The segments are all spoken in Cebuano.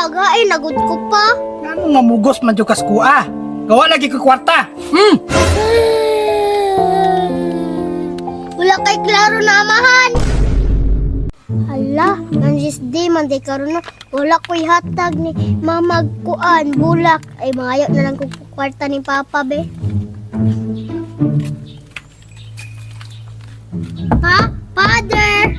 Pagain, nagud ko pa. Ano nga mugos man jud kas kuha? Gawa lagi ko kwarta. Wala kay klaro na amahan. Hala, nanjis di man di karon no. Wala ko'y hatag ni mamagkuan bulak. Ay mangayo na lang kong kwarta ni Papa be. Pa, Father!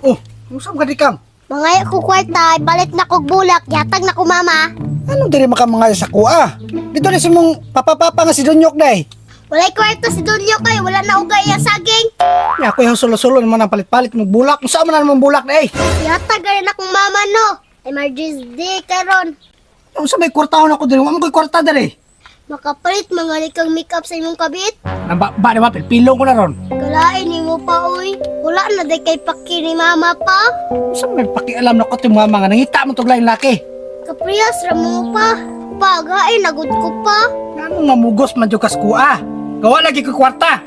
Oh, unsa man ka di kang? Mangayo ko kwarta, ipalit na kog bulak, yatag na ko mama. Anong diri makamangayo sa kuha? Dito na si mong papapapa nga si Dunyok day. Walay kwarta si Dunyo kay wala na ugay ang saging. Ya ako yung sulo-sulo naman ang palit-palit mong bulak. Unsa man na namang bulak day? Yatag rin akong mama no. Emergency day karon. Unsa may kwartahon ako diri? Wa man ko'y kwarta diri. Makapalit mga kang makeup sa imong kabit. Namba ba di ba pilong ko na ron. Kalain nimo pa oy. Wala na day kay paki ni mama pa. Unsa may pakialam na ko ti mga mga nangita mo tog laing laki. Kapriyas ra mo pa. Pagain nagud ko pa. Ano nga mugos man jud kas kuha? Gawa lagi ko kwarta.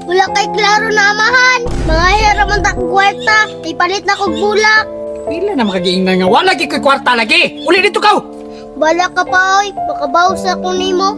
Wala kay klaro na amahan. Mga hira man ta kog kwarta. Ipalit na kog bulak. Pila na makagiingnan nga wala lagi ko'y kwarta lagi. Uli dito kaw. Bala ka pa oy. Makabaw sa ko nimo.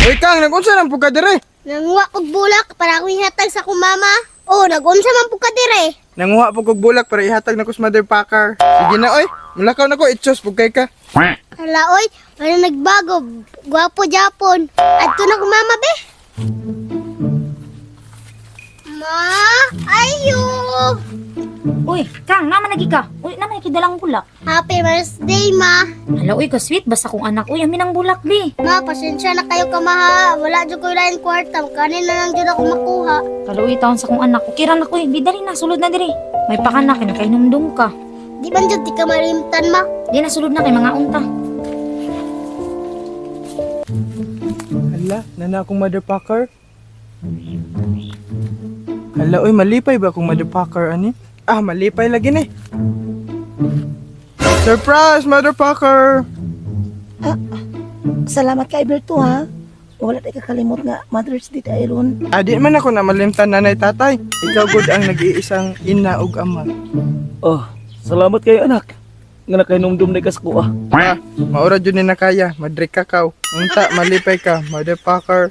Uy Kang, nagunsa nang pugka dire? Nanguha kog bulak para akong ihatag sa akong mama. Oh, nagunsa man pud ka dire. Nanguha po kog bulak para ihatag na ko sa mother packer. Sige na oy, mulakaw na ko itsos pug kay ka. Hala oy, wala nagbago. Gwapo Japon. Adto na ko mama be. Ma, ayo. Uy, Kang, naman lagi ka. Uy, naman dalang bulak. Happy birthday, ma. Hala, uy, ka-sweet. Basta kong anak. Uy, amin ang bulak, bi. Ma, pasensya na kayo kamaha. Wala jud ko lain kwarta. Kanin na lang jud ako makuha. Hala, uy, taon sa kong anak. Okay ra na ko, uy. Bi, dali na, sulod na diri. May pakana, kinakainumdum ka. Di man jud ti ka malimtan, ma. Di na, sulod na kay mga unta. Hala, nana akong mother packer. Hala oy, malipay ba akong mother packer ani? Ah, malipay lagi ni. Surprise, mother packer! Salamat kay Berto ha. Wala tayo kakalimot nga Mother's Day tayo ron. Ah, di man ako na malimtan nanay tatay. Ikaw gud ang nag-iisang ina ug ama. Oh, salamat kayo anak. Nga nakahinumdum na kas ko ah. Ah, maura jud ni nakaya, madre kakaw. Unta malipay ka, mother packer.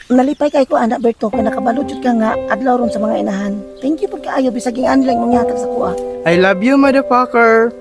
Nalipay kay ko anak Berto kay nakabalo jud ka nga adlaw ron sa mga inahan. Thank you pud kaayo bisag ang lang mong sa kuha. I love you, mother packer.